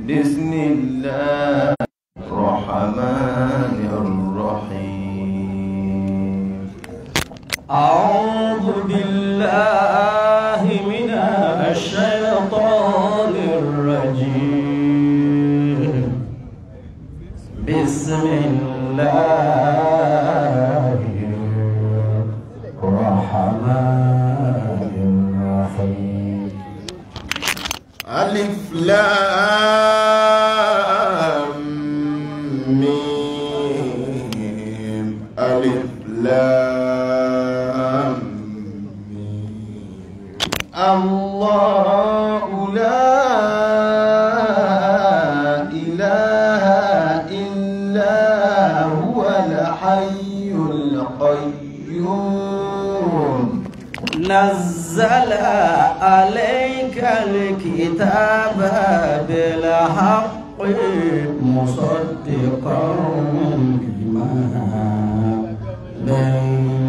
بسم الله الرحمن الرحيم. أعوذ بالله من الشيطان الرجيم. بسم الله الرحمن الرحيم. ألف لام ميم ألف لام ميم. الله لا إله إلا هو الحي القيوم. نزل عليك الكتاب بالحق مصدقا لما بين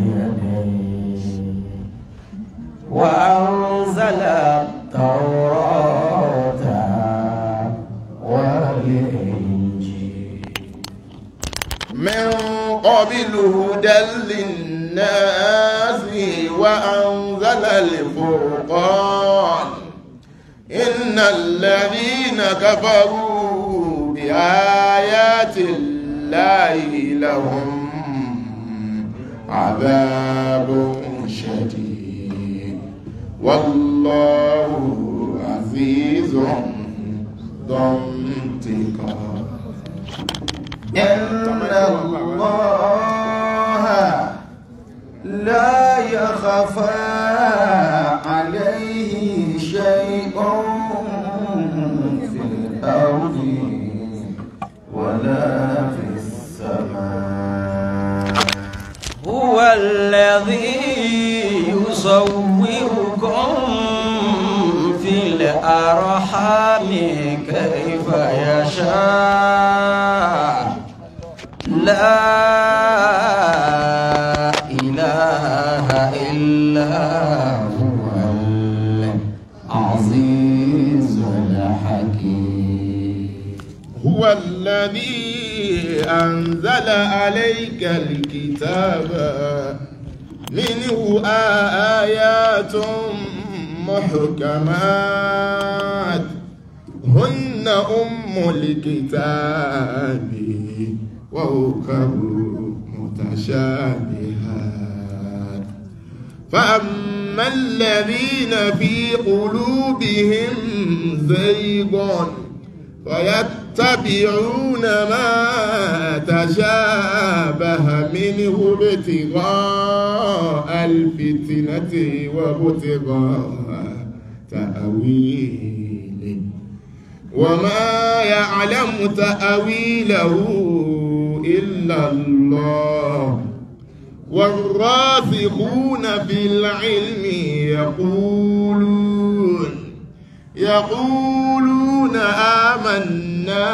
يديه وأنزل التوراة والإنجيل من قبل هدى للناس وأنزل الفرقان. إن الذين كفروا بآيات الله لهم عذاب شديد والله عزيز ذو انتقام. إن الله لا يخفى عليه شيء في الأرض ولا في السماء. هو الذي يصوركم في الأرحام كيف يشاء. لا إله إلا هو العزيز الحكيم. هو الذي أنزل عليك الكتاب منه آيات محكمات هن أم الكتاب وأخر متشابهات. فأما الذين في قلوبهم زيغ فيتبعون ما تشابه منه ابتغاء الفتنة وابتغاء تأويله وما يعلم تأويله إلا الله. والراسخون في العلم يقولون آمنا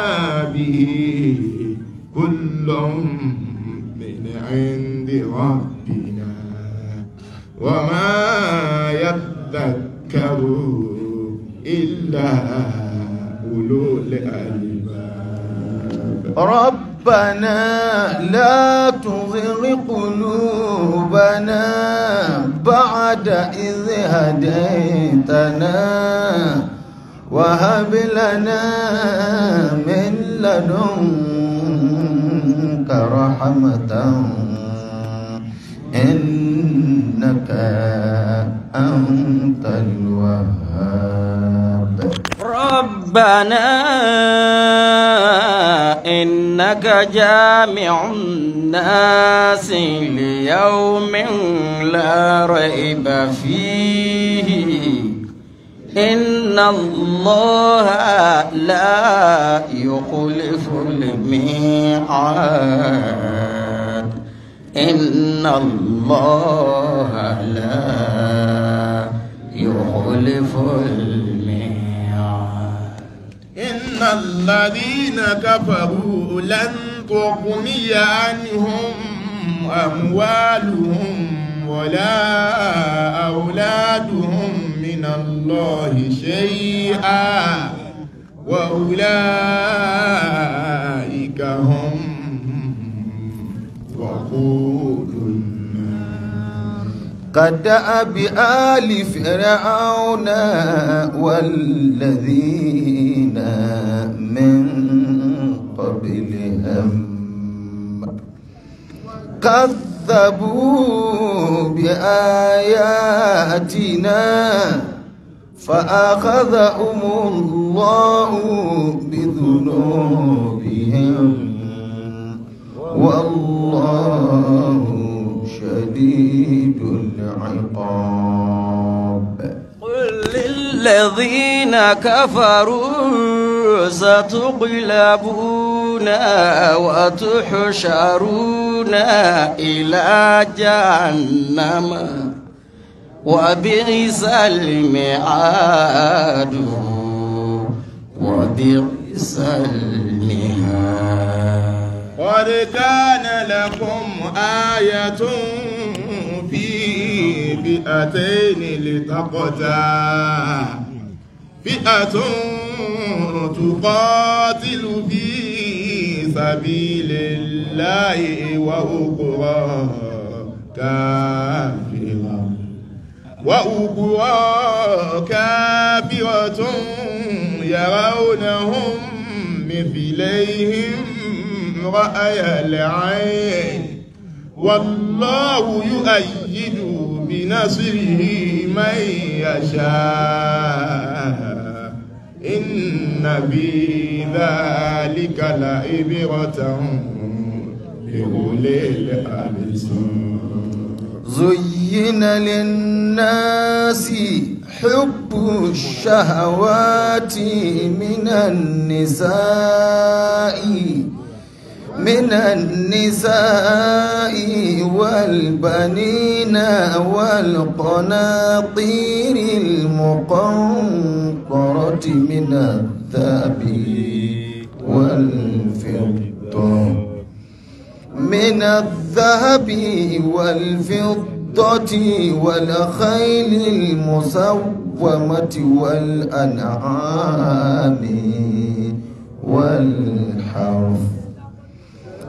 به كل من عند ربنا وما يذكر إلا أولو الألباب. ربنا لا تزغ قلوبنا بعد إذ هديتنا وهب لنا من لدنك رحمة إنك أنت الوهاب. ربنا إنك جامع الناس ليوم لا ريب فيه إن الله لا يخلف الميعاد. إن الله لا يخلف الميعاد. إن الذين كفروا لن تغني عنهم أموالهم ولا أولادهم من الله شيئا وأولئك هم وقود النار. كدأب آل فرعون والذين من قبلهم كذبوا بآياتنا فأخذهم الله بذنوبهم والله شديد العقاب. قل للذين كفروا ستغلبون وتحشرون إلى جهنم وبئس المعاد وبئس المهاد. قد كان لكم آية في فئتين التقتا، فئة تقاتل في سبيل الله وأخرى كافرة يرونهم مثليهم رأي العين والله يؤيد بنصره من يشاء إن في ذلك لعبرة لأولي الأبصار. زين للناس حب الشهوات من النساء والبنين والقناطير المقنطرة من الذهب والفضة والخيل المسومة والأنعام والحرث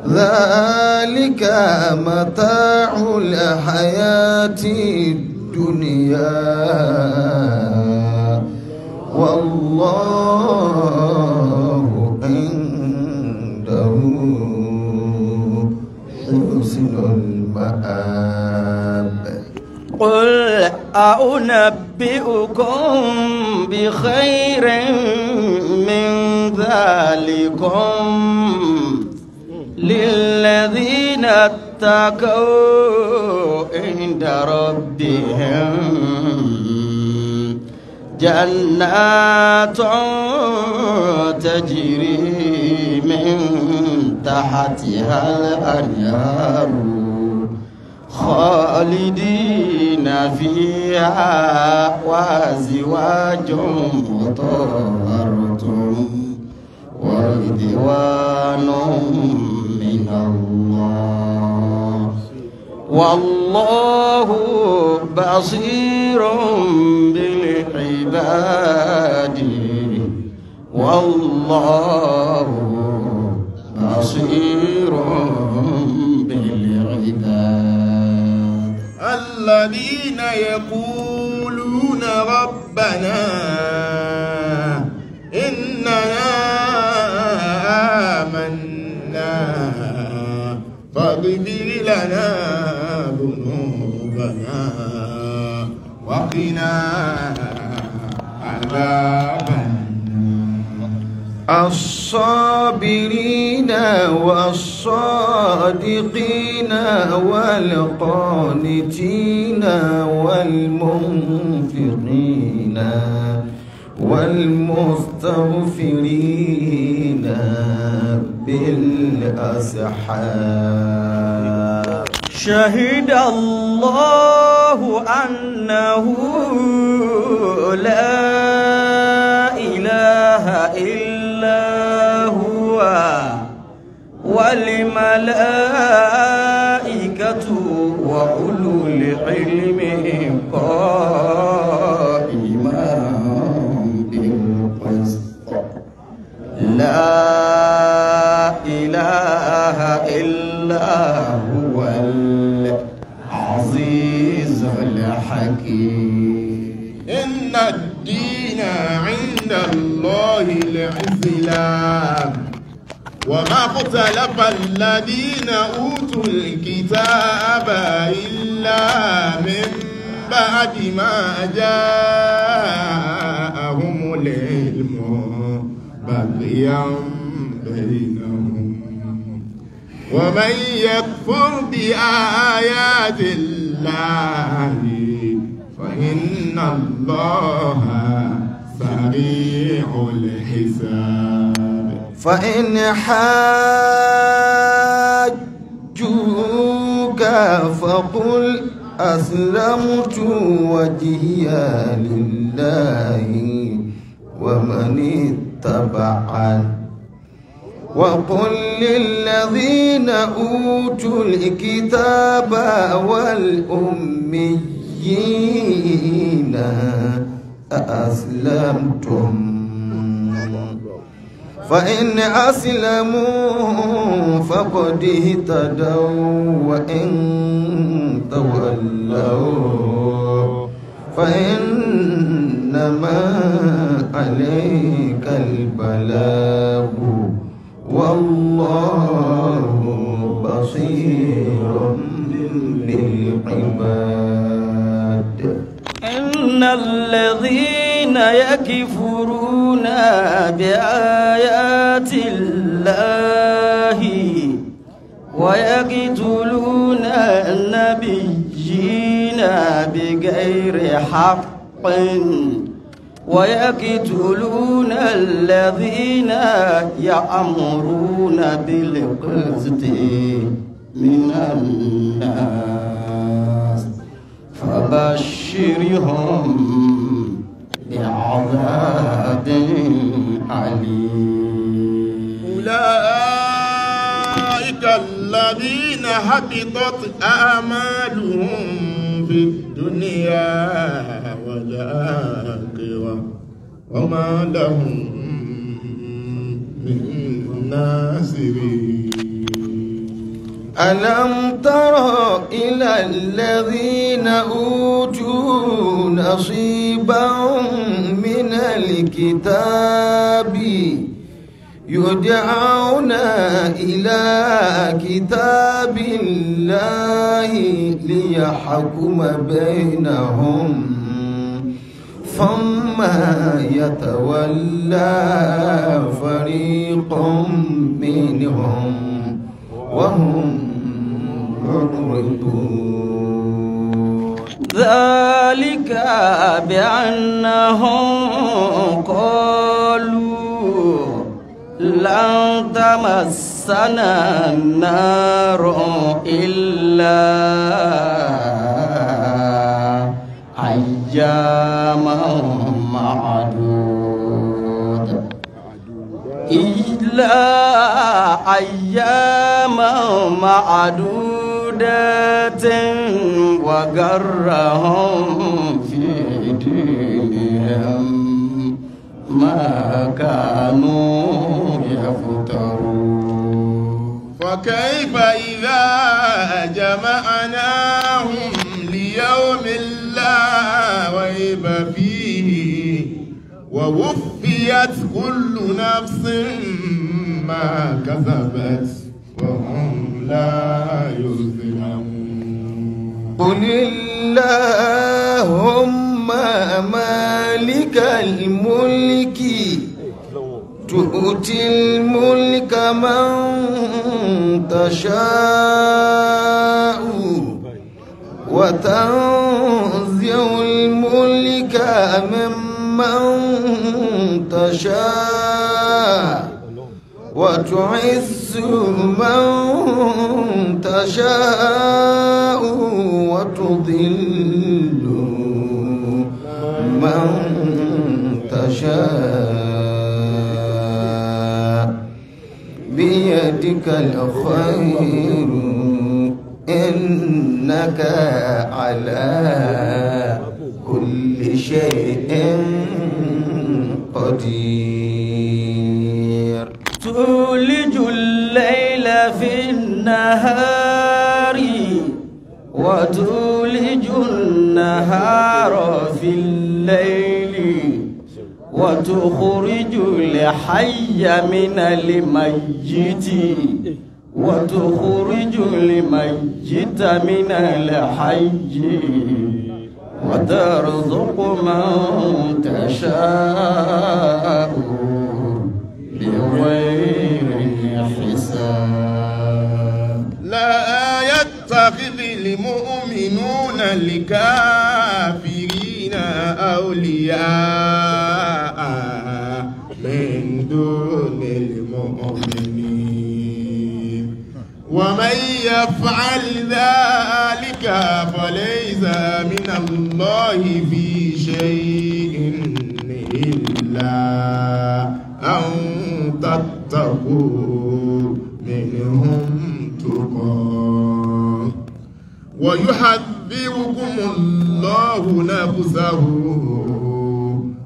ذلك متاع الحياة الدنيا والله عنده حسن المآب. قل أنبئكم بخير من ذلكم للذين اتقوا عند ربهم جنات تجري من تحتها الأنهار خالدين فيها وأزواج مطهرة ورضوان من الله والله بصير بالعباد والله بصير بالعباد. الذين يقولون ربنا إننا آمنا فاغفر لنا ذنوبنا وقنا عذاب النار. الصابرين والصادقين والقانتين والمنفقين والمستغفرين بالأسحار. شهد الله أنه لا إله إلا هو والملائكة وأولو العلم قائما بالقسط. هذا هو العزيز الحكيم. إن الدين عند الله الإسلام وما اختلف الذين أوتوا الكتاب إلا من بعد ما جاءهم العلم بغيا بينهم ومن يكفر بآيات الله فإن الله سريع الحساب. فإن حاجوك فقل أسلمت وجهي لله ومن اتبعني وقل للذين أوتوا الكتاب والأميين أأسلمتم فإن أسلموا فقد اهتدوا وإن تولوا فإنما عليك البلاغ والله بصير بالعباد. إن الذين يكفرون بآيات الله ويقتلون النبيين بغير حق ويقتلون الذين يأمرون بالقسط من الناس فبشرهم بعذاب أليم. أولئك الذين حبطت أعمالهم في الدنيا والآخرة وما لهم من ناصرين. ألم تر إلى الذين أوتوا نصيبا من الكتاب يدعون إلى كتاب الله ليحكم بينهم ثم يتولى فريق منهم وهم معرضون. ذلك بأنهم قالوا لن تمسنا النار إلا أياما معدودة إلا أياما معدودة وغرهم في دينهم ما كانوا يفترون. فكيف إذا جمعناهم ليوم لا ريب فيه ووفيت كل نفس ما كسبت وهم لا يظلمون. قل اللهم مالك الملك تؤتي الملك من تشاء وتنزع الملك ممن تشاء وتعز من تشاء وتضل من تشاء بيدك الخير إنك على كل شيء قدير. تولج الليل في النهار وتولج النهار في الليل وتخرج الحي من الميت وتخرج الميت من الحي وترزق من تشاء بغير حساب. لا يتخذ المؤمنون الكافرين أولياء من دون المؤمنين ومن يفعل ذلك فليس من الله في شيء إلا أن تتقوا منهم تقى ويحذركم الله نفسه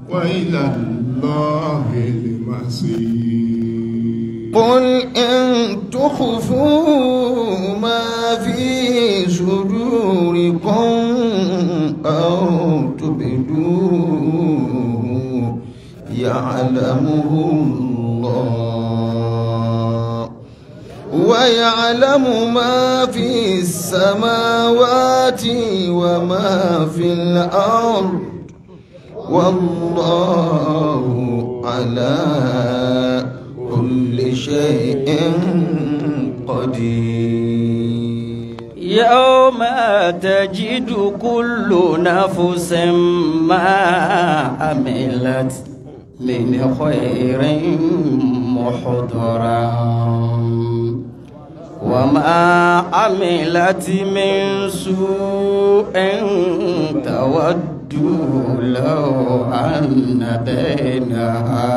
وإلى الله المصير. قل إن تخفوا ما في صدوركم أو تبدوه يعلمه الله ويعلم ما في السماوات وما في الأرض والله على كل شيء قدير. يوم تجد كل نفس ما عملت من خير محضرا وما عملت من سوء تود لو أن بينها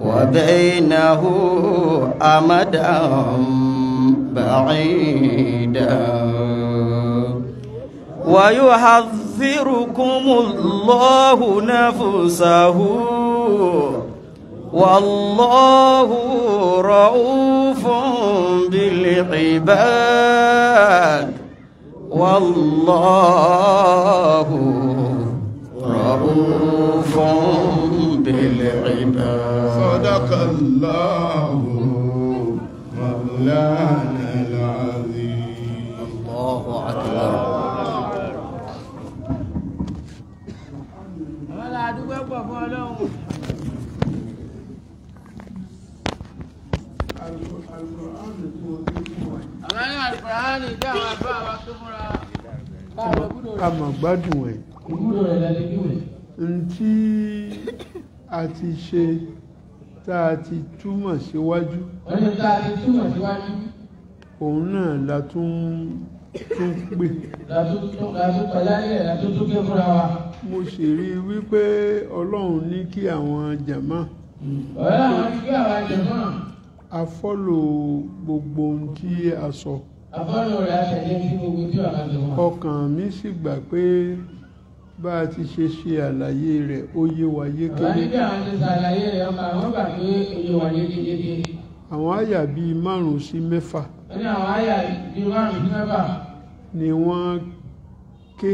وبينه أمدا بعيدا. ويحذركم الله نفسه والله رؤوف بالعباد والله رؤوف بالعباد. صدق الله مولانا العظيم. الله أكبر. A máa gbádùn ẹ̀ ntí a ti ṣe tá a ti túmọ̀ síwájú òun náà la tún pè. Mo sì rí i wípé Ọlọ́run ní kí àwọn jàmá a fọ́lò gbogbo ohun tí a sọ. Ọkàn mi sì gbà pé bá a ti ṣe ṣe àlàyé rẹ̀ ó yé wa yékéyéké. Àwọn àyà bíi 5 sí 6 ni wọ́n ké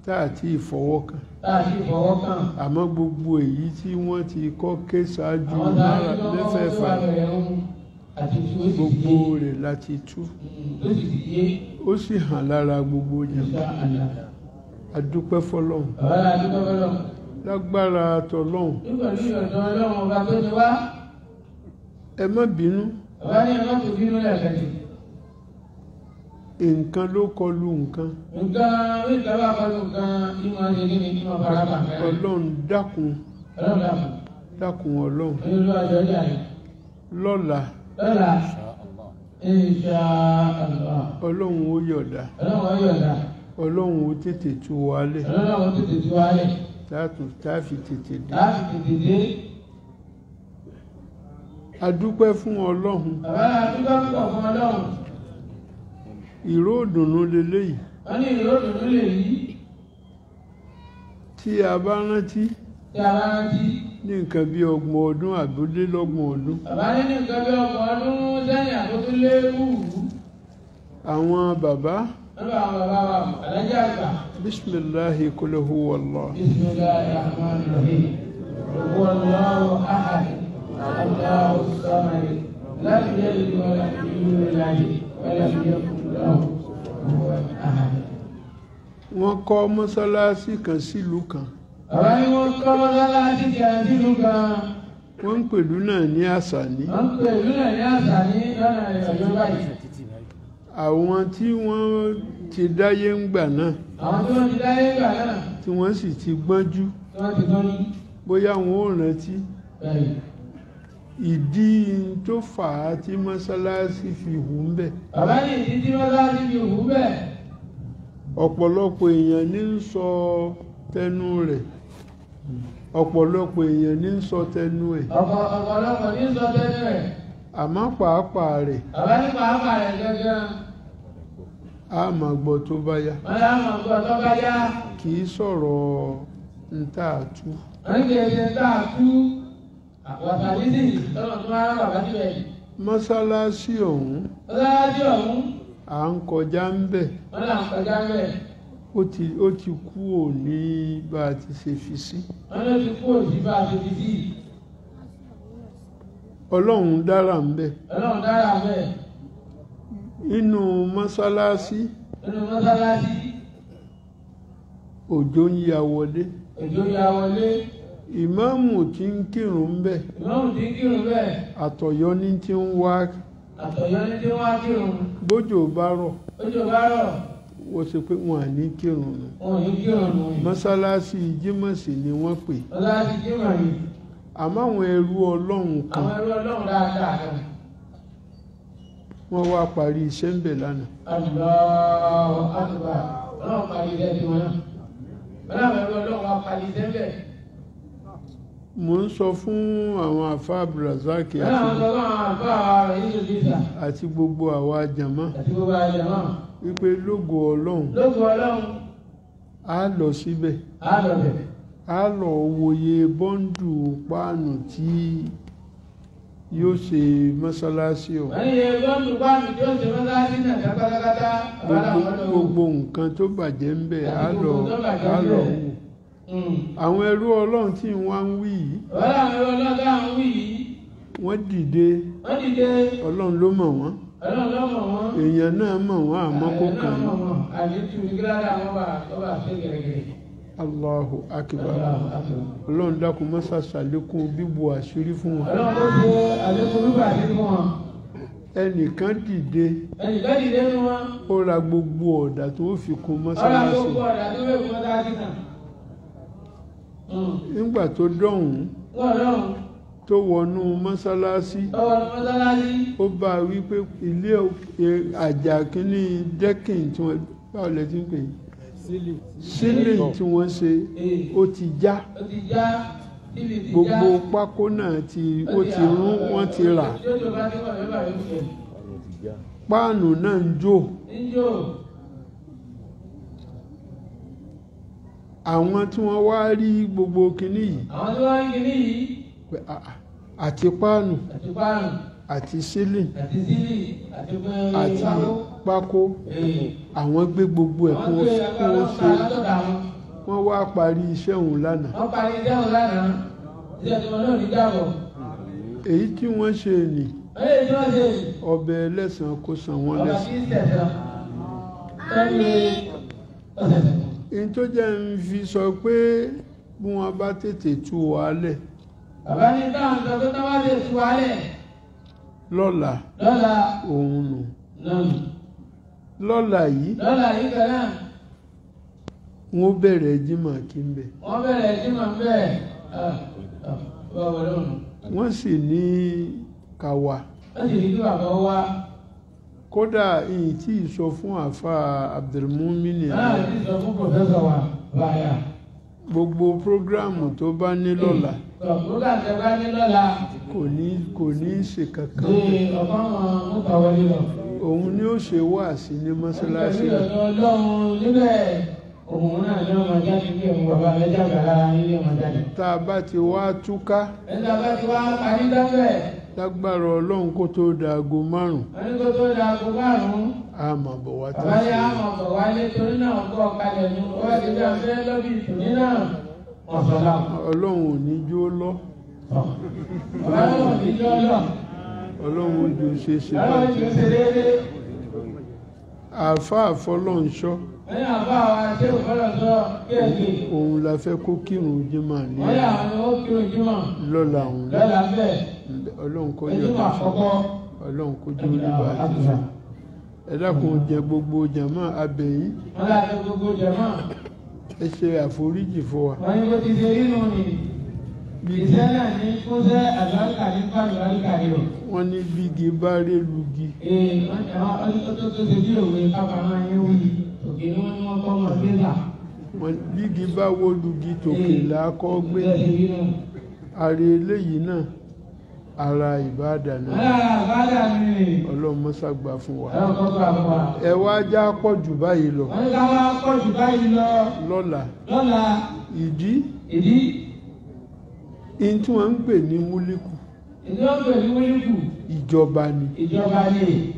tá a ti fọwọ́ kàn. Àmọ́ gbogbo èyí tí wọ́n ti kọ́ ké ṣáájú mẹ́fẹ̀ẹ̀fà gbogbo rẹ̀ láti tú, ó sì hàn lára gbogbo jàmbá. A dúpẹ́ fọ́lọ́run lágbára tọlọ́run. Ẹ má bínú, nǹkan ló kọlu nǹkan. Ọlọ́run dákun dákun Ọlọ́run lọ́la Ọlọ́run ó yọ̀dá, Ọlọ́run ó tètè tú wa lẹ̀, tá fi tètè dé. A dúpẹ́ fún Ọlọ́run. Ìró ìdùnnú leléyìí. Tí a bá rántí Ní nǹkan bí 30 ọdún àbúlélọ́gbọ̀n ọdún. Bàbá ní nǹkan bí 30 ọdún sẹ́yìn àbótúlé wù. Àwọn bàbá. Lọ́dọ̀ àwọn bàbá wa, Alájà àgbà. Bismillahi kul huwa Allah. Bismillahi rahmani rahim. Huwa Allahu ahad. Allahu samad. Lam yalid wa lam yulad wa lam yakun lahu kufuwan ahad. Wọ́n kọ́ mọ́sálásí kan sílùú kan. Bàbá ní wọ́n kọ́ mọ́sálásí kan sílùú kan. Wọ́n ń pèlú náà ní Àṣàní. Wọ́n ń pèlú náà ní Àṣàní lọ́nà Ọ̀yọ́ báyìí. Àwọn tí wọ́n ti dáyé ń gbà náà. Àwọn tí wọ́n ti dáyé ń gbà náà. Tí wọ́n sì ti gbọ́njú. Tí wọ́n ti gbọ́njú. Bóyá wọn ò rántí. Bẹ́ẹ̀ni. Ìdí tó fà á tí mọ́sálásí fi hù ń bẹ̀. Bàbá ní ìdí tí mọ́sálásí fi hù bẹ́ẹ̀. Ọ̀pọ̀lọpọ̀ èèyàn ní ń sọ tẹnu rẹ̀. Ọ̀pọ̀lọpọ̀ èèyàn ní ń sọ tẹnu ẹ̀. Ọ̀pọ̀lọpọ̀ ní ń sọ tẹnu rẹ̀. Àmọ́ pàápàá rẹ̀. Bàbá ní pàápàá rẹ̀ gángan. A máa gbọ́ tó bá yá. Wọ́n á máa gbọ́ tó bá yá. Kì í sọ̀rọ̀ ń tà tú. Wọ́n ní kì í ṣe ń tà tú. Wàtàlísì tọ́nà tó máa ń bàbá síbẹ̀ yìí. Mọ́sálásí ọ̀hún. Mọ́sálásí ọ̀hún. À ń kọjá ń bẹ̀. Wọ́n là ń kọjá ń bẹ̀. Ó ti kú òní bá a ti ṣe fi sí. Wọ́n ló ti kú òsì bá a ṣe fi sí. Ọlọ́run dára ń bẹ̀. Ọlọ́run dára ń bẹ̀. Inú mọ́sálásí. Inú mọ́sálásí. Òjò ń ya wọlé. Òjò ya wọlé. Ìmáàmù tí ń kírun ń bẹ̀. Ìmáàmù tí ń kírun bẹ́ẹ̀. Àtọ̀yọ́ ní tí ń wá. Àtọ̀yọ́ ní tí ń wá kírun. Bójò bá rọ̀. Bójò bá rọ̀. Wọ́n ṣe pé wọn à ní kírun nù. Wọn ò ní kírun nù. Mọ́sálásí Jímọ̀sí ni wọ́n pè. Mọ́sálásí Jímọ̀ ni. Àmọ́ àwọn ẹrú Ọlọ́run kan. Àwọn ẹrú Ọlọ́run dáadáa kan. Wọ́n wá parí iṣẹ́ ń bẹ̀ lánàá. Allahu Akbar. Ọlọ́run parí iṣẹ́ tiwọn náà. Wọ́n láwọn ẹrú Ọlọ́run wá parí iṣẹ́ ń bẹ̀. Mo ń sọ fún àwọn àfa Abdulrasaq àti gbogbo àwa jàmá wípé lógo Ọlọ́run á lọ síbẹ̀ á lọ wòye bọ́ńdù páànù tí yóò ṣe mọ́sálásí o. Gbogbo nǹkan tó bàjẹ́ ń bẹ̀ á lọ wò. Àwọn ẹrú Ọlọ́run tí wọ́n ń wí yìí. Wọ́n dìde. Ọlọ́run ló mọ̀ wọ́n. Èèyàn náà mọ̀ wọ́n àmọ́ kó kàn án. Allahu Akbar. Ọlọ́run dákun má ṣe ṣàlékún bíbu àṣírí fún wọn. Ẹnìkan dìde. Ó ra gbogbo ọ̀dà tó fi kùn mọ́sálásí. Nígbà tó dọ̀hún tó wọnú mọ́sálásí ó bá a wípé ilé àjà kínní dẹ́kìn tí wọ́n báwo lẹ ti ń pè é sílì tí wọ́n ṣe ó ti já gbogbo pákó náà ó ti rún wọ́n ti rà páànù náà ń jò. Àwọn tí wọ́n wá rí gbogbo kinní yìí. Àwọn tí wọ́n rí kinní yìí. Àti páànù. Àti sílì. Àti pákó. Àwọn gbé gbogbo ẹ̀ kó ṣe. Wọ́n wá parí iṣẹ́ òun lánàá. Wọ́n parí iṣẹ́ òun lánàá. Iṣẹ́ tí wọ́n náà ní jábọ̀. Èyí tí wọ́n ṣe nì. Èyí tí wọ́n ṣe nì. Ọbẹ̀ ẹlẹ́sàn kó san wọ́n lẹ́san. Ọba kì í ṣẹ̀san. Ọ̀sẹ̀sẹ̀. N tó jẹ́ ń fi sọ pé bí wọ́n bá tètè tú wa lẹ̀. Bàbá ní táwọn sọ pé táwọn bá tètè tú wa lẹ̀. Lọ́la. Lọ́la. Òun nù. Nù. Lọ́la yìí. Lọ́la yìí kan náà. Wọ́n bẹ̀rẹ̀ Jímọ̀ kí n bẹ̀. Wọ́n bẹ̀rẹ̀ Jímọ̀ ń bẹ̀. Wọ́n sì ní ká wá. Wọ́n sì ní kí bàbá wá. Kódà ìyìn tí ì sọ fún àfa Abdulmumini. Náà ti sọ fún pòfẹ́sọ̀ wa báyà. Gbogbo prógráàmù tó bá ní lọ́la. Prógráàmù tó bá ní lọ́la. Kò ní ṣe kankan. Ṣé ọ̀kan mú kà wọlé lọ. Òun ni ó ṣe wáàsí ní mọ́ṣáláṣí. Pẹ̀lú ọ̀dọ̀ Ọlọ́run níbẹ̀ Òun náà ní ọmọ jáde bí ọmọ bàbá rẹ̀ jàgbá lára yín ní ọmọ jáde. Tá a bá ti wá túká. Ẹni tá a bá ti wá parí dábẹ́. Lágbára Ọlọ́run kó tó da aago 5. Wọ́n ní kó tó da aago 5. A máa bọ̀ wá tó ṣe. Bàbá yà á máa bọ̀ wálé torí náà kọ́ kalẹ̀ ní wọ́n ti dá fẹ́ lọ́bì tòní náà. Ọ̀sọ̀lá. Ọlọ́run ò ní jó lọ. Bàbá náà ò ní jó lọ. Ọlọ́run ò jò ṣe ṣe bá ti. Ọlọ́run ò ṣe déédéé. Àáfàá Fọlọ́nṣọ́. Wọ́n yà bá wa ṣé òfọlọ́sọ kéèké. Òun la fẹ́ kó kírun jímọ̀ ní. Wọ́n yà àwọn ó kírun jímọ̀. Lọ́la òun. Lọ́la bẹ́ẹ̀. Ọlọ́run kó yọ̀dá fún Ọlọ́run kó jó nígbà tí. Ẹ dákun jẹ gbogbo jàmá abẹ́yìn. Wọ́n yà jẹ gbogbo jàmá. Ẹ ṣe àforíjì fún wa. Wọ́n ní bó ti ṣe rí nù ni. Iṣẹ́ náà ní kúnṣẹ́ àlùbáríkà ní pàlùbáríkà ni o. Wọ́n ní bígi bá ré lugi. Ee wọ́n tó tó ṣe bí òwe kápá máa ń wí. Òkè ni wọ́n ní wọ́n kọ́ mọ̀ gbéga. Bígi bá wó lugi tòkè là á kọ́ gbé. Ààrẹ eléyìí náà ara ìbáàdà náà. Ara ìbáàdà ni. Ọlọ́run mọ́sá gbà fún wa. Ọlọ́run kó gbà fún wa. Ẹ wá já pọ̀ jù báyìí lọ. Wọ́n ní ká wá pọ̀ jù báyìí lọ. Lọ́la. Lọ́la. Ìdí. Ìdí. In tí wọ́n ń pè ní múlíkù. Ìdí wọ́n ń pè ní múlíkù. Ìjọba ni. Ìjọba ni.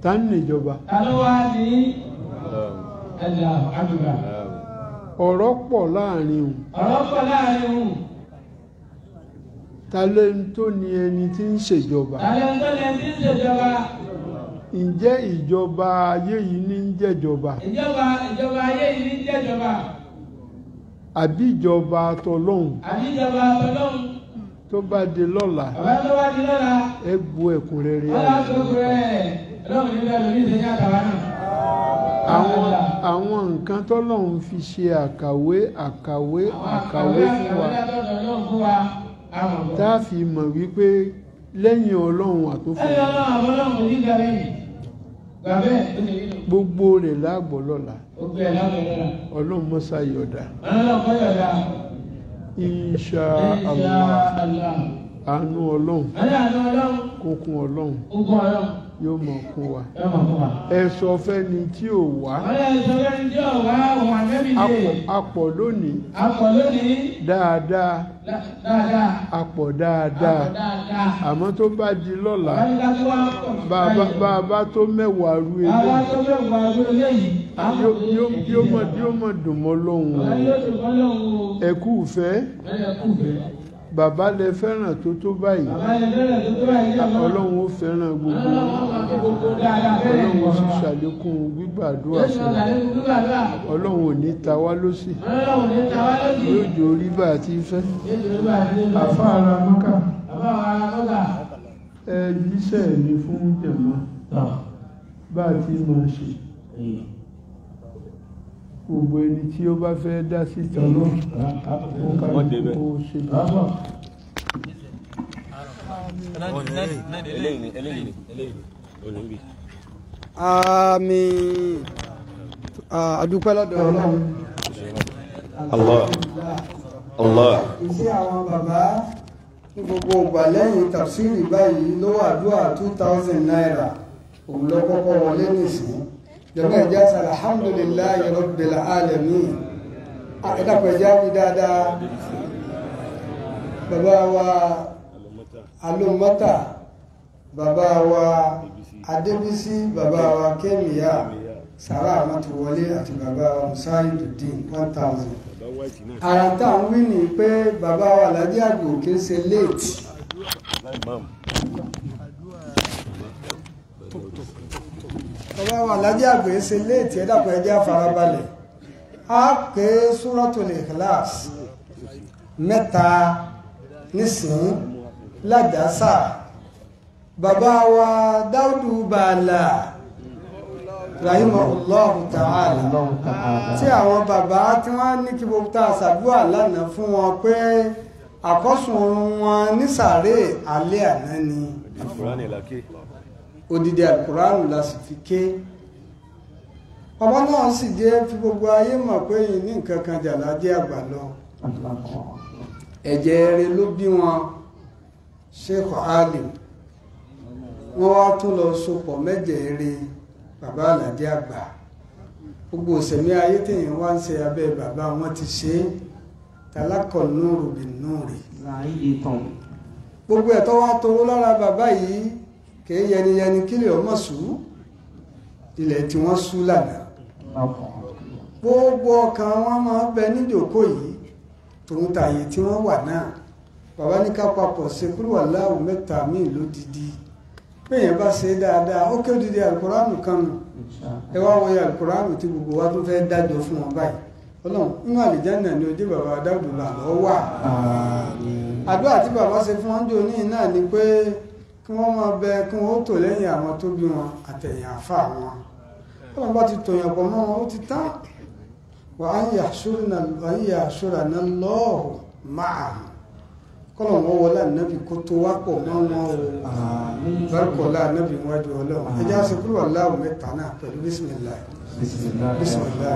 Ta ni ìjọba? Ta ló wá ní ẹ̀dà àdúrà? Ọ̀rọ̀ pọ̀ láàrin òun. Ọ̀rọ̀ pọ̀ láàrin òun. Ta lẹni tó ní ẹni tí ń ṣèjọba? Ta lẹni tó ní ẹni tí ń ṣèjọba? Ǹjẹ́ ìjọba ayé yìí ní ń jẹ́jọba? Ìjọba ayé yìí ní ń jẹ́jọba. Àbí ìjọba tọlọ́hun? Àbí ìjọba tọlọ́hun? Tó bá di lọ́la. Bàbá tó bá di lọ́la. Ẹ bu ẹ̀kúnrẹ́rẹ́. Ọlá tó kúrẹ́ Ọlọ́run níbẹ̀ lórí ìṣẹ́yìn àtàwọn náà. Àwọn nǹkan tọ́lọ́hun fi ṣe àkàwé àkàwé àkàwé fún wa. Tá a fi mọ̀ wípé lẹ́yìn Ọlọ́run àtúnfò. Lẹ́yìn Ọlọ́run àwọn Ọlọ́run kò ní gbà lẹ́yìn. Gbà bẹ́ẹ̀ ó ti rí nù. Gbogbo rẹ̀ láàgbọ̀ lọ́la. Gbogbo ẹ̀ láàgbọ̀ lọ́la. Ọlọ́run mọ́sá yọ̀dá. Ọlọ́run kọ́ yọ̀dá. Insha Allah. Àánú Ọlọ́run. Àánú Ọlọ́run. Kúnkún Ọlọ́run. Kúnkún Ọlọ́run. Yóò mọ̀ kún wa. Yóò mọ̀ kún wa. Ẹ sọ fẹ́ni tí ò wá. Ọlọ́run ẹ sọ fẹ́ni tí ò wá òun àgbẹ̀bí dé. A pọ̀ lónìí. A pọ̀ lónìí. Dáadáa. Dáadáa. A pọ̀ dáadáa. A pọ̀ dáadáa. Àmọ́ tó bá di lọ́la. Bàbá ní ká tó wá pọ̀ jù báyìí lọ. Bàbá tó mẹ́wàá rú eléyìí. Bàbá tó mẹ́wàá rú eléyìí. Yóò mọ̀ dùn mọ́ lọ́hùn. Bàbá yóò dùn mọ́ lọ́hùn o. Ẹ kú ìfẹ́. Ẹ kú ìfẹ́. Bàbá lẹ fẹ́ràn tó tó báyìí. Bàbá lẹ fẹ́ràn tó tó báyìí. Ọlọ́run ó fẹ́ràn gbogbo. Ọlọ́run ó sì ṣàlékún gbígbàdúrà fún wa. Ọlọ́run ò ní ta wá lósì. Yóò jò orí bá a ti fẹ́. Àfa ara mọ́kà. Ẹ jíṣẹ́ mi fún jẹ̀mọ́. Bá a ti máa ṣe. Gbogbo ẹni tí ó bá fẹ́ dá sí tọ́lọ́ ó ṣe bá. Àmín. Àdúpẹ́ lọ́dọ̀ Ọlọ́run. Allah. Allah. Iṣẹ́ àwọn bàbá ní gbogbo ìgbà lẹ́yìn tafsiri báyìí ló wà dúà 2000 naira òun ló kọ́kọ́ wọlé nìsín. Jọ̀wọ́ ẹ̀jẹ̀ sọ alhamdulillahi rabbil alamin. Ẹ̀dàpọ̀ ẹ̀jẹ̀ wí dáadáa. Bàbá wa Alómọ́tà, bàbá wa Adébísí, bàbá wa Kémíyà, Sàrà Àmọ́tòwọlé àti bàbá wa Musaiduddin 1000. Ara tá à ń wí ni pé bàbá wa Alhaji Àgbò kì í ṣe late. Bàbá wa Alhaji Àgbò ṣe léètì. Ẹ dàpọ̀ ẹjẹ́ àfarabalẹ̀. A ké Suratul Ikhlas 3 nísìnyí ládàásà. Bàbá wa Dáúdù Bàlà rahimahullahu ta'ala, tí àwọn bàbá tí wọ́n ní kí gbogbo tá a ṣàdúrà lánàá fún wọn pé àkọ́sùn oorun wọn ní sàárè alẹ́ àná ni. Odidi Alukuraanu la sì fi ké. Bàbá náà sì jẹ́ fi gbogbo ayé mọ̀ pé yìí ní nǹkan kan jàlájẹ́ àgbà lọ. Ẹ̀jẹ̀ rẹ̀ ló bí wọn, Sheikh Alim. Wọ́n wá tún lọ sopọ̀ mẹ́jẹ̀ rẹ̀ bàbá Alhaji Àgbà. Gbogbo òsèmí ayé téèyàn wá ń ṣe abẹ́ bàbá wọn ti ṣe é. Talakọ̀ núrù bí núrì. Gbogbo ẹ̀tọ́ wa toró lára bàbá yìí kìí yẹniyẹni kílẹ̀ ọmọ sùú ilẹ̀ tí wọ́n sú lánàá. Gbogbo ọkàn wọn máa bẹ níjòkó yìí tòun tààyè tí wọ́n wà náà. Bàbá ní ká papọ̀ ṣe kúrúwàláwù mẹ́ta míì lódidi. Bẹ́ẹ̀yẹn bá ṣe dáadáa ó ké odidi alukóránù kan nù. Ẹ wá wọ̀nyí alukóránù tí gbogbo wa tún fẹ́ dájọ́ fún wọn báyìí. Ọlọ́run nínú àlìjánnà ni ojú bàbá Dáúdù làlọ́ wà. Àdúrà tí bàbá ṣe fún wọn jò ní náà ni pé kí wọ́n máa bẹ kí wọ́n ó tò lẹ́yìn àwọn tó bí wọn àtẹ̀yìn àfa wọn. Ọlọ́run bá ti tòyàn pọ̀ mọ́ wọn ó ti tán. Wà á yà ṣúra náà lọ́ọ̀hùn máa kọ́lọ̀ wọn wọlé ànábì kó tó wá pọ̀ mọ́ wọn o. Bárúkọ̀lá ànábì wájú Ọlọ́run. Ẹ jẹ́ àṣẹ kúrò aláwọ̀ mẹ́ta náà pẹ̀lú bísímìlá. Bísímìlá.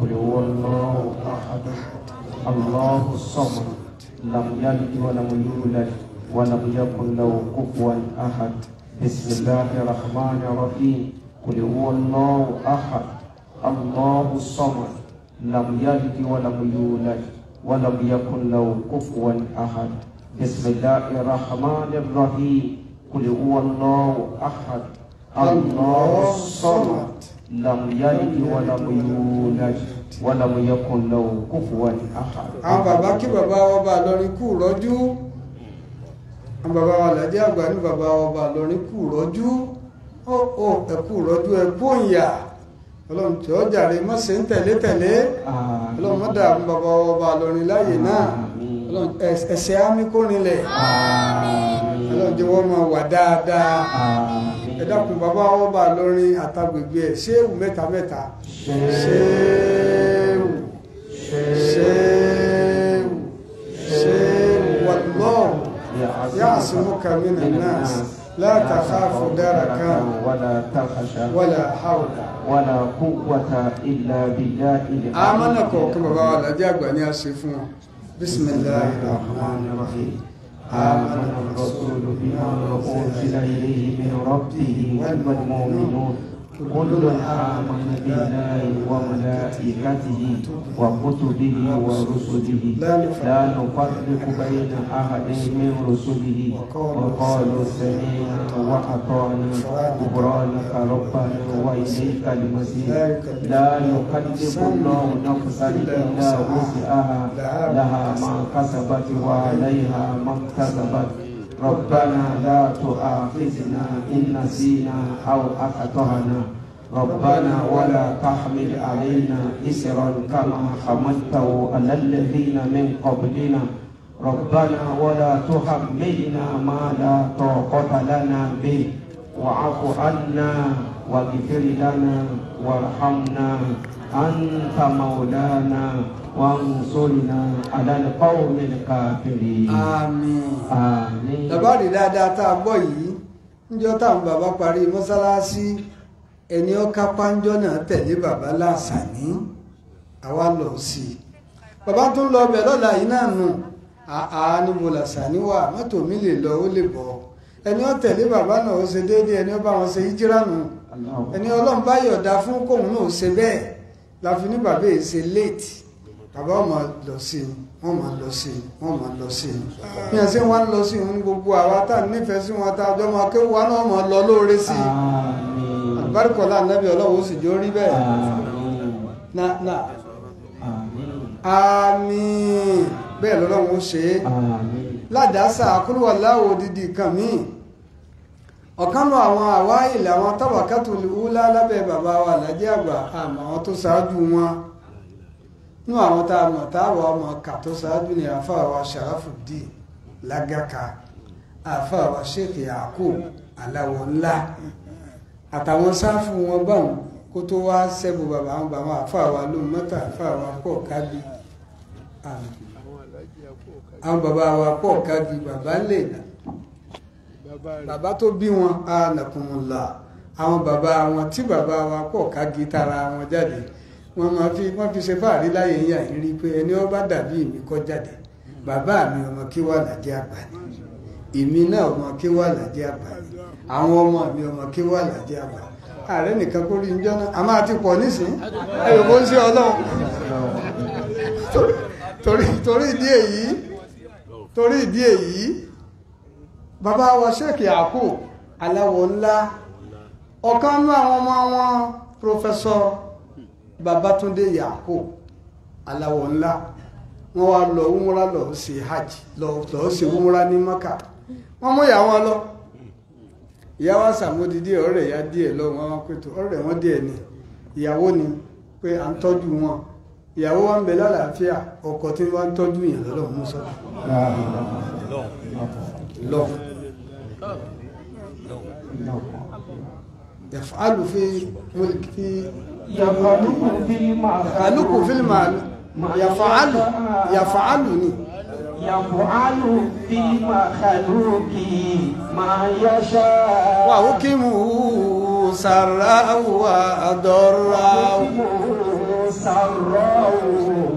قل هو الله أحد الله الصمد لم يلد ولم يولد ولم يكن له كفوا أحد. بسم الله الرحمن الرحيم. قل هو الله أحد الله الصمد لم يلد ولم يولد ولم يكن له كفوا أحد. بسم الله الرحمن الرحيم. قل هو الله أحد الله الصمد لم يلد ولم يولد ولم يكن له كفوا أحد. Àwọn bàbá kí bàbá ọba Ìlọrin kú rọ́jú. Àwọn bàbá wa làjẹ́ àgbà ní bàbá ọba Ìlọrin kú rọ́jú. Ó ẹ̀kú rọ́jú ẹ̀kú òǹyà. Ọlọ́run tí ó jàre mọ́ ṣe ń tẹ̀lé tẹ̀lé. Ọlọ́run mọ́ dààmú bàbá ọba Ìlọrin láàyè náà. Ọlọ́run ẹ̀sẹ̀ ámì kó rinlẹ̀. Ọlọ́run jẹ́ wọ́n máa wà dáadáa. Ẹ dákun bàbá ọba Ìlọrin àtàgbègbè ẹ̀ ṣéwù mẹ́ta mẹ́ta. Ṣéwù ṣéwù ṣéwù wallahu ya'simuka minan nas la takhafu darakan wala takhsha wala hawla wala quwwata illa billahi. Amánà kọ̀ọ̀kan bàbá wa làjẹ́ àgbà ní a ṣe fún wọn. Bismillahir rahmanir rahim. آمن الرسول بما أنزل إليه من ربه والمؤمنون كل آمن بالله وملائكته وكتبه ورسله لا نفرق بين أحد من رسله وقالوا سمعنا وأطعنا غفرانك ربنا وإليك المصير. لا يكلف الله نفسا إلا وسعها لها ما كسبت وعليها ما اكتسبت. ربنا لا تؤاخذنا إن نسينا أو أخطأنا. ربنا ولا تحمل علينا إصرا كما حملته على الذين من قبلنا. ربنا ولا تحملنا ما لا طاقة لنا به واعف عنا واغفر لنا وارحمنا أنت مولانا وانصرنا على القوم الكافرين. Àmín. Àmín. Bàbá rí dáadáa tá a gbọ́ yìí níjọ́ táwọn bàbá parí mọ́sálásí ẹni ọ̀ká pánjọ́ náà tẹ̀lé bàbá Lásàní àwa lọ sí i. Bàbá tó ń lọ ọbẹ̀ lọ́la yìí náà nù àá níbo Lásàní wà mọ́tò mi lè lọ ó lè bọ̀. Ẹni ó tẹ̀lé bàbá náà ó ṣe déédéé ẹni ó bá wọn ṣe híjírà nù. Ẹni Ọlọ́run bá yọ̀ọ̀dá fún kóun náà ó ṣe bẹ́ẹ̀ la fi ní bàbá yìí ṣe léètì. Bàbá ọmọ lọ sí i wọ́n máa lọ sí i wọ́n máa lọ sí i bí wọ́n ṣe wá ń lọ sí i ní gbogbo àwa tá a nífẹ̀ẹ́ sí wọn tá a jọ máa kéwù wa náà máa lọ lóore sí i. Àlùbáríkọ̀lá ànábì Ọlọ́run ó sì jó rí bẹ́ẹ̀. Na àmín bẹ́ẹ̀ lọ́lọ́run ó ṣe é. Ládàásà kúrúwàláwò odidi kan míì ọ̀kan nù àwọn àwáìlì àwọn tábàkátù wúlá lábẹ́ bàbá wa Àlàjí àgbà àmọ́ àwọn tó ṣáájú wọn nú àwọn tá a mọ̀ táwọn ọmọ kà tó ṣáájú ni àáfàá wa Sharafuddin Lágàkà, àáfàá wa Sheikh Yakub Aláwọ̀ ńlá àtàwọn sáfù wọn báwọn kó tó wá sẹ́bù bàbá àwọn bàbá àáfàá wa lóun mọ́tà àáfàá wa pọ̀ kábí àwọn bàbá wa pọ̀ kábí bàbá lè bàbá tó bí wọn ànàkùnmùlà àwọn bàbá wọn tí bàbá wa pọ̀ kági tara wọn jáde wọ́n máa fi wọ́n fi ṣe fáàrí láyé yà ń rí pé ẹni ó bá dàbí mi kọ́ jáde bàbá mi ọmọ kí wà lájẹ́ àgbà ni èmi náà ọmọ kí wà lájẹ́ àgbà ni àwọn ọmọ mi ọmọ kí wà lájẹ́ àgbà Ààrẹ nìkan kó rí njọ́ náà, a máa ti pọ̀ nísìn, ẹ̀rọ kó ń ṣe Ọlọ́run. Torí ìdí èyí, torí ìdí èyí, bàbá wa Sheikh Yakub aláwọ̀ ńlá, ọ̀kan nú àwọn ọmọ wọn, Professor Babatunde Yakub aláwọ̀ ńlá, wọ́n wá lọ umura, lọ ṣe hajj, lọ ṣe umura ní Maka. Wọ́n mú ìyá wọn lọ. Ìyá wa sàmódì díẹ̀, ọ̀rẹ́ ìyá díẹ̀ lọ, wọn wá pẹ̀tọ́ ọ̀rẹ́ wọn díẹ̀ ni, ìyàwó ni pé à ń tọ́jú wọn. Ìyàwó wa ń bẹ lálàáfíà, ọkọ tí wọ́n ń tọ́jú yẹn lọ́lọ́ mú sọ́dọ̀ lọ. Yàfàlù fi mulki yàfàlù fílmà yàfàlù yàfàlù ni. Yàfàlù fi makhluqi ma yasha. Wa hukimu sarra wa darra. Sarra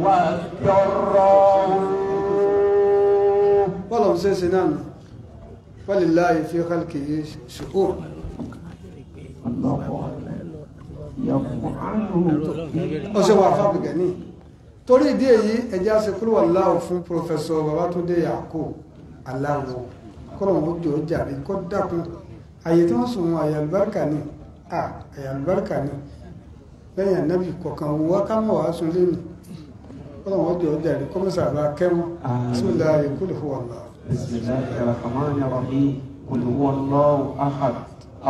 wa darra. Bọ́lá ń ṣe ṣe náà nù. Walillahi fi khalqihi shu'un. Ó ṣe wà fábùgẹ̀ ní. Torí ìdí èyí, ẹjẹ́ àṣekúrò aláwọ̀ fún Professor Babatunde Yakub aláwọ̀. Kọ́lọ̀ wọn jọ jàre kó dákun. Àyè tí wọ́n sùn wọn, àyè àlùbáríkà ni. Àyè àlùbáríkà ni. Lẹ́yìn ànábì kọ̀ọ̀kan wo wá ká mọ̀ wá sùn lé ní. Kọ́lọ̀ wọn jọ jàre kó mọ̀ sábà kẹ́wọ́n. Bismillahi kul huwa Allah. Bismillahir rahmanir rahim. Qul huwa Allahu ahad.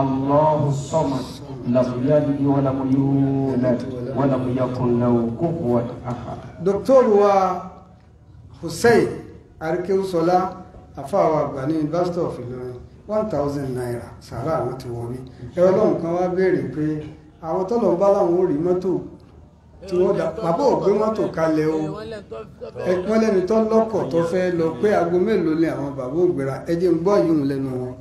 Allahu samad. Lam yalid wa lam yulad wa lam yakun lahu kufuwan ahad. Dr. wa Hussein Arikeusọlá, àfáàwọ̀ àgbà ní University of Ilorin, 1000 naira sàrà àwọn ti wọ̀ mí. Ẹ̀rọ ọlọ́run kan wá béèrè pé àwọn tọ́lọ̀ ń bá láwọn ò rí mọ́tò tí wọ́n dà, bàbá ò gbé mọ́tò kalẹ̀ o. Wọ́n lẹ́ni tó lọ́kọ̀ tó fẹ́ lọ pé aago mélòó ni àwọn bàbá ò gbéra. Ẹ jẹ́ ń gbọ́ yìí lẹ́nu wọn.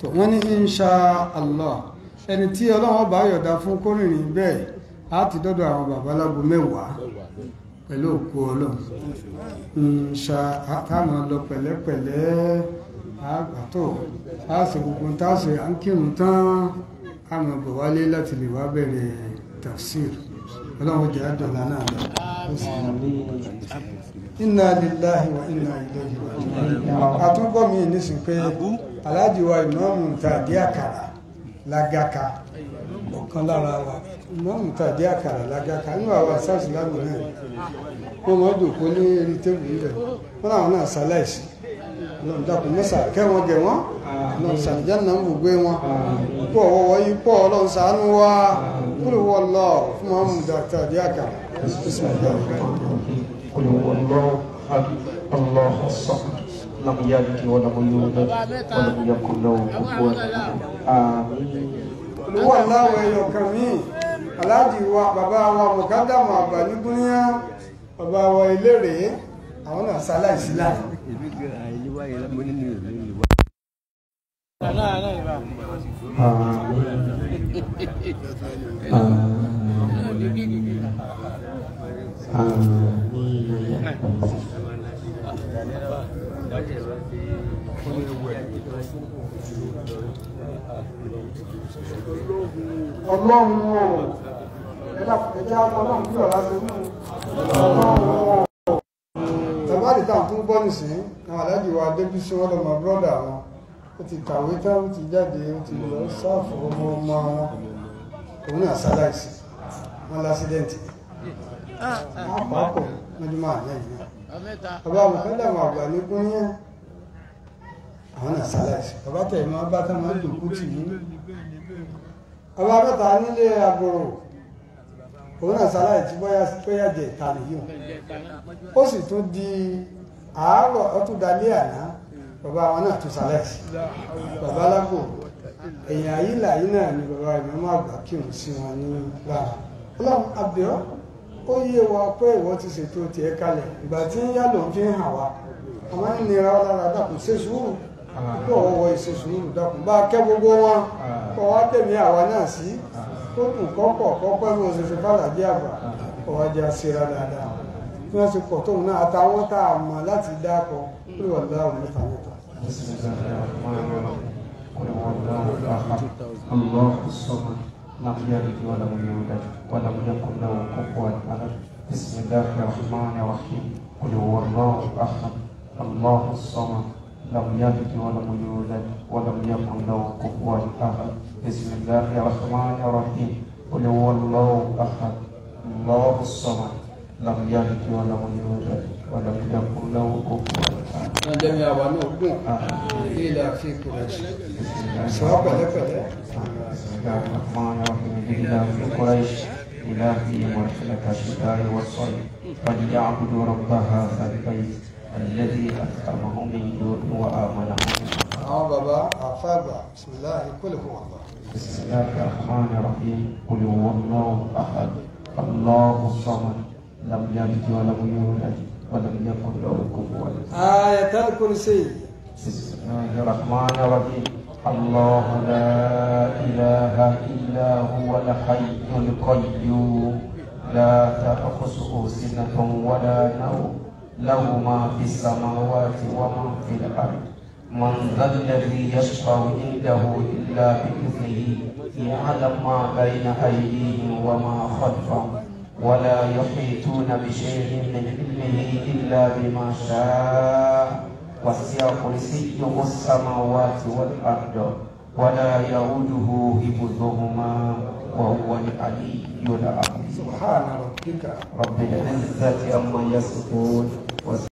Tó wọ́n ní insha Allah, ẹni tí Ọlọ́run bá yọ̀dá fún kórìnrìn bẹ́ẹ̀ á ti dọ́dọ̀ àwọn babaláwo 10 pẹ̀lú òkú Ọlọ́run. Insha táwọn lọ pẹ̀lẹ́pẹ̀lẹ́ àgbàtọ̀ á sì gbogbo tá a ṣe à ń kírun tán, á mọ̀ bọ̀ wálé láti lè wá bẹ̀rẹ̀ tafsir. Ọlọ́run jẹ́ àdọ̀là náà lọ. Inna lillahi wa inna ilayhi raji'un. Àtúngbọ́ mi nísìn pé Aláàjì wa Ìmáàmù Tàdí Àkàrà Lágàkà, ọ̀kan lára wa Ìmáàmù Tàdí Àkàrà Lágàkà nínú àwọn sáàsì lágùn náà, wọ́n mọ̀ jòkó ní eré tébù rẹ̀, wọ́n láwọn náà ṣaláìsí. Ọlọ́run dákun mọ́sà kẹ́wọn gẹ̀ wọ́n, Ọlọ́run sàlìjánà ń bùgbé wọn, kó ọ̀wọ́wọ́ yí pọ̀, Ọlọ́run ṣàánú wa. Kúrò wọ́n lọ fún Ìmáàmù Tàdí Àkàrà. Qul huwallahu ahad, Allahu samad, lam yalid wa lam yulad wa lam yakun lahu kufuwan ahad. Àmín. Olúwa láwọ̀ ẹyọ kan mí, aláàjì wa bàbá wa mọ̀kádàmù àgbà ní gúnyá, bàbá wa eléré, àwọn náà ṣaláìsí láì. Ọlọ́run o, ẹjá ọlọ́run bí ọ̀rá ṣe mú ọlọ́run o. Tàbí táwọn tó ń gbọ́ nìsín, àwọn aláàjì wa Débísí wọn lọ́mọ brọ́dà wọn, ó ti kàwé tán, ó ti jáde, ó ti lọ sáàfù ọmọ ọmọ wọn, òun náà ṣaláìsí, wọn lásídẹ́ǹtì. Wọ́n pàápọ̀ mọ́júmọ́ àná yìí náà. Bàbá Mùkádàmù àgbà ní Gúnyán, àwọn náà ṣaláìsí. Bàbá tẹ̀ máa bá tá máa dòkú tì í. Bàbá mẹ́ta nílé àbúrò, òun náà ṣaláìsí bóyá jẹ ìta nìyí o. Ó sì tún di àárọ̀, ó tún dalé àná, bàbá wọn náà tún ṣaláìsí. Bàbá lágbo, èèyàn àyílà yìí náà ni bàbá ìmọ̀ọ́mọ́ àgbà kírun sí wọn ní lára. Ọlọ́run àbíọ́, ó yé wa pé ìwọ ti ṣètò tiẹ̀ kalẹ̀, ìgbà tí ń yá lòun fi ń hàn wá. Àmọ́ ń nira ọ lára, dákun ṣe sùúrù. Kó ọwọ́ ìṣe sùúrù dákun bá kẹ́ gbogbo wọn kọ́ wá tẹ̀mí àwa náà sí kó dùn kọ́pọ̀ kọ́pẹ́ bí wọ́n ṣe ṣe fàlàjì àgbà kọ́ wá jẹ́ àṣírà dáadáa bí wọ́n ṣe pọ̀ tóun náà àtàwọn tá a mọ̀ láti dákọ̀ pé wọ́n láwọn mẹ́ta mẹ́ta. الله الصمد لم يلد ولم يولد ولم يكن له كفوا أحد. بسم الله الرحمن الرحيم. قل هو الله أحد الله الصمد لم يلد ولم يولد ولم يكن له كفوا أحد. بسم الله الرحمن الرحيم. قل هو الله أحد الله الصمد لم يلد ولم يولد ولم يكن له كفوا أحد. Jẹ́mi àwa náà gùn ilé àfikún sọ pẹ̀lẹ́pẹ̀lẹ́. بسم الله الرحمن الرحيم. إلى في قريش إلههم رحلة الشتاء والصيف فليعبدوا رب هذا البيت الذي أطعمهم من جوع وآمنهم. Àwọn bàbá àfàgbà bisimilahi kul huwa Allah. بسم الله الرحمن الرحيم. قل هو الله أحد الله الصمد لم يلد ولم يولد ولم يكن له كفوا أحد. Ayatul Kursi. بسم الله الرحمن الرحيم. الله لا إله إلا هو الحي القيوم لا تأخذه سنة ولا نوم له ما في السماوات وما في الأرض من ذا الذي يشفع عنده إلا بإذنه يعلم ما بين أيديهم وما خلفهم ولا يحيطون بشيء من علمه إلا بما شاء وسع كرسيه السماوات والأرض ولا يؤوده حفظهما وهو العلي العظيم. Subhana rabbika رب العزة عما يصفون.